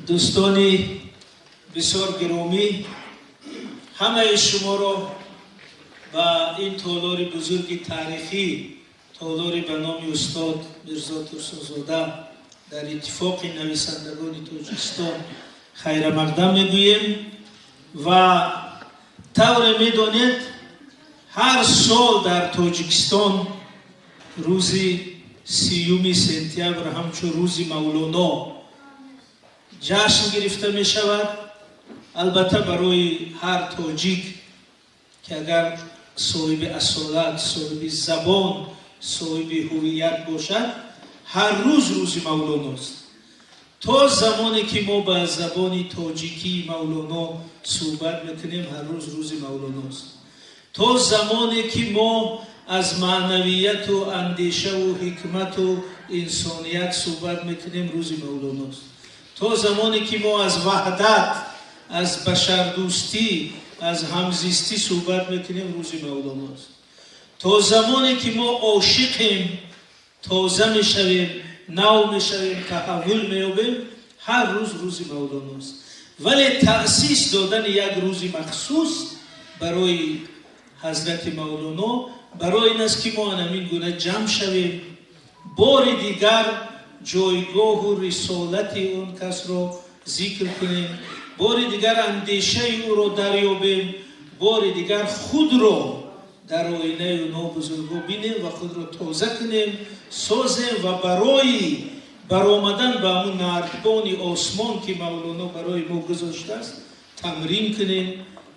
Дӯстони бисёр гиромӣ, ҳамаи шуморо ба ин толори бузурги таърихӣ, толори ба номи устод Мирзо Турсунзода дар Иттифоқи нависандагони Тоҷикистон хайрамақдам мегӯем. Ва тавре медонед, ҳар сол дар Тоҷикистон рӯзи 30 сентябр ҳамчун рӯзи Мавлоно ҷашн гирифта мешавад. Албатта, барои ҳар тоҷик, ки агар соҳиби асолат, соҳиби забон, соҳиби ҳувият бошад, ҳар рӯз рӯзи Мавлоност. То замоне ки мо ба забони тоҷикии Мавлоно суҳбат мекунем, ҳар рӯз рӯзи Мавлоност. То замоне ки мо аз маънавияту андешаву ҳикмату инсоният суҳбат мекунем, рӯзи Мавлоност. То замоне ки мо аз ваҳдат, аз башардӯстӣ, аз ҳамзистӣ суҳбат мекунем, рӯзи Мавлоност. То замоне ки мо ошиқем, тоза мешавем, нав мешавем, таҳаввул меёбем, ҳар рӯз рӯзи Мавлоност. Вале таъсис додани як рӯзи махсус барои ҳазрати Мавлоно барои ин аст, ки мо анамин гуна ҷамъ шавем, бори дигар ҷойгоҳу рисолати он касро зикр кунем, бори дигар андешаи ӯро дарёбем, бори дигар худро дар оинаи онҳо бузургҳо бинем ва худро тоза кунем, созем ва барои баромадан ба ҳамун нардбони осмон, ки Мавлоно барои мо гузоштааст, тамрин кунем,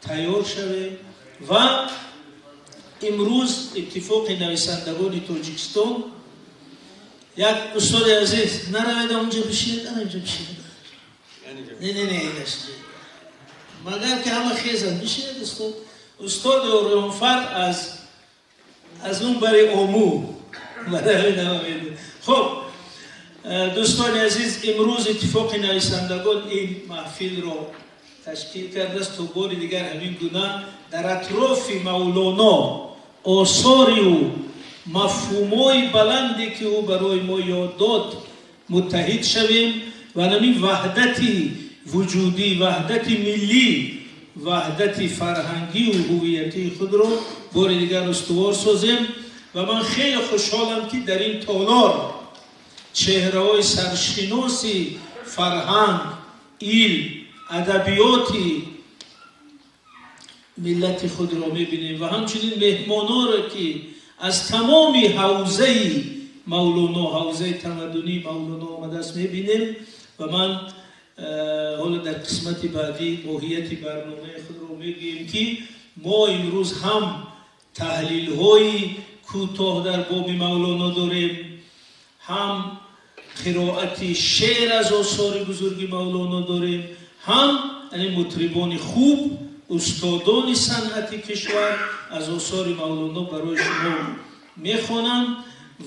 тайёр шавем. Ва имрӯз Иттифоқи нависандагони Тоҷикистон як устоди азиз, наравед, онҷо бишинед, ана инҷо бишинед. Не, не, не, магар ки ҳама хезанд. Бишинед, устод. Устоди Ориёнфар аз он бари Ому. Хуб, дӯстони азиз, имрӯз Иттифоқи нависандагон ин маҳфилро ташкил кардааст, то бори дигар ҳамин гуна дар атрофи Мавлоно, осори ӯ, мафҳумҳои баланде, ки ӯ барои мо ёд дод, муттаҳид шавем ва ҳамин ваҳдати вуҷудӣ, ваҳдати миллӣ, ваҳдати фарҳангию ҳувиятии худро бори дигар устувор созем. Ва ман хеле хушҳолам, ки дар ин толор чеҳраҳои саршиноси фарҳанг, илм, адабиёти миллати худро мебинем ва ҳамчунин меҳмононро, ки аз тамоми ҳавзаи Мавлоно, ҳавзаи тамаддунии Мавлоно омадааст, мебинем. Ва ман ҳоло дар қисмати баъдӣ моҳияти барномаи худро мегӯем, ки мо имрӯз ҳам таҳлилҳои кӯтоҳ дар боби Мавлоно дорем, ҳам қироати шеър аз осори бузурги Мавлоно дорем, ҳам мутрибони хуб, устодони санъати кишвар аз осори Мавлоно барои шумо мехонанд.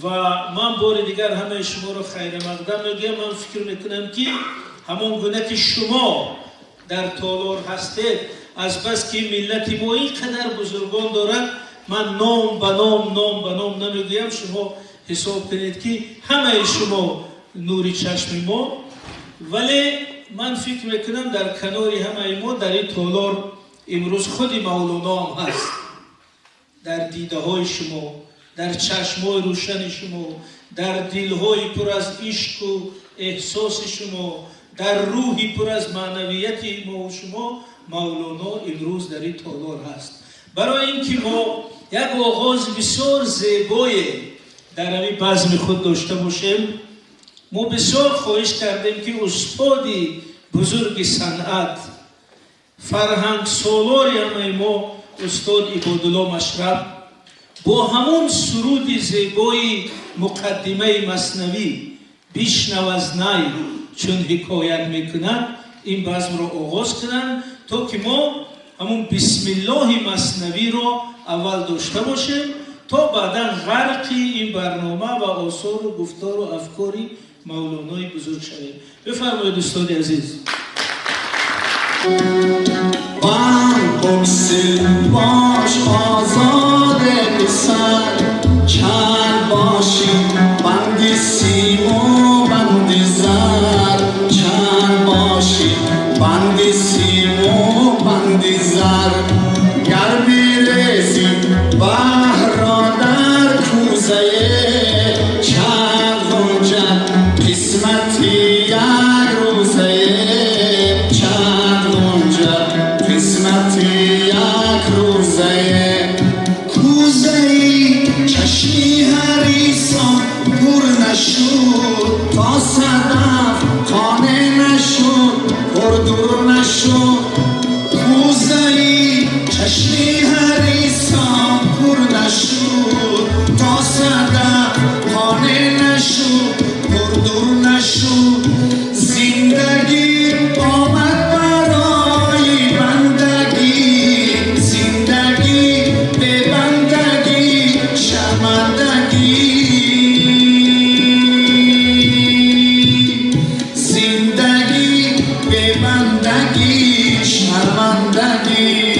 Ва ман бори дигар ҳамаи шуморо хайрамақдам мегӯям. Ман фикр мекунам, ки ҳамон гуна ки шумо дар толор ҳастед, азбаски миллати мо ин қадар бузургон дорад, ман ном ба ном, ном ба ном намегӯям. Шумо ҳисоб кунед, ки ҳамаи шумо нури чашми мо. Вале ман фикр мекунам, дар канори ҳамаи мо дар ин толор имрӯз худи Мавлоно ҳам ҳаст. Дар дидаҳои шумо, дар чашмҳои рӯшани шумо, дар дилҳои пур аз ишқу эҳсоси шумо, дар рӯҳи пур аз маънавияти мову шумо Мавлоно имрӯз дар ин толор ҳаст. Барои ин ки мо як оғози бисёр зебое дар ҳамин базми худ дошта бошем, мо бисёр хоҳиш кардем, ки устоди бузурги санъат, фарҳангсолори ҳамаи мо, устод Ибодулло Машраб бо ҳамон суруди зебои муқаддимаи Маснавӣ «Бишнав аз най, чун ҳикоят мекунад», ин базмро оғоз кунанд, то ки мо ҳамун бисмиллоҳи Маснавиро аввал дошта бошем, то баъдан ғарқи ин барнома ва осору гуфтору афкори Мавлонои бузург шавем. Бифармоед, устоди азиз. بگسل باش آزاده پسر، چند باشی بندی سیم و بندی زر، چند باشی. باشی بند سیم و بند زر گر بریزی بحر را در کوزه چند گنجد قسمتی یک روزه چند گنجد قسمتی یک روزه کوزه چشمی حریصان پر نشد تا صدف خانه نشد پر دور نشد کوزه چشمی حریصان پر نشد تا صدف خانه نشد پر دور نشد زندگی آمد برای بندگی زندگی به بندگی شرمندگی زندگی به بندگی شرمندگی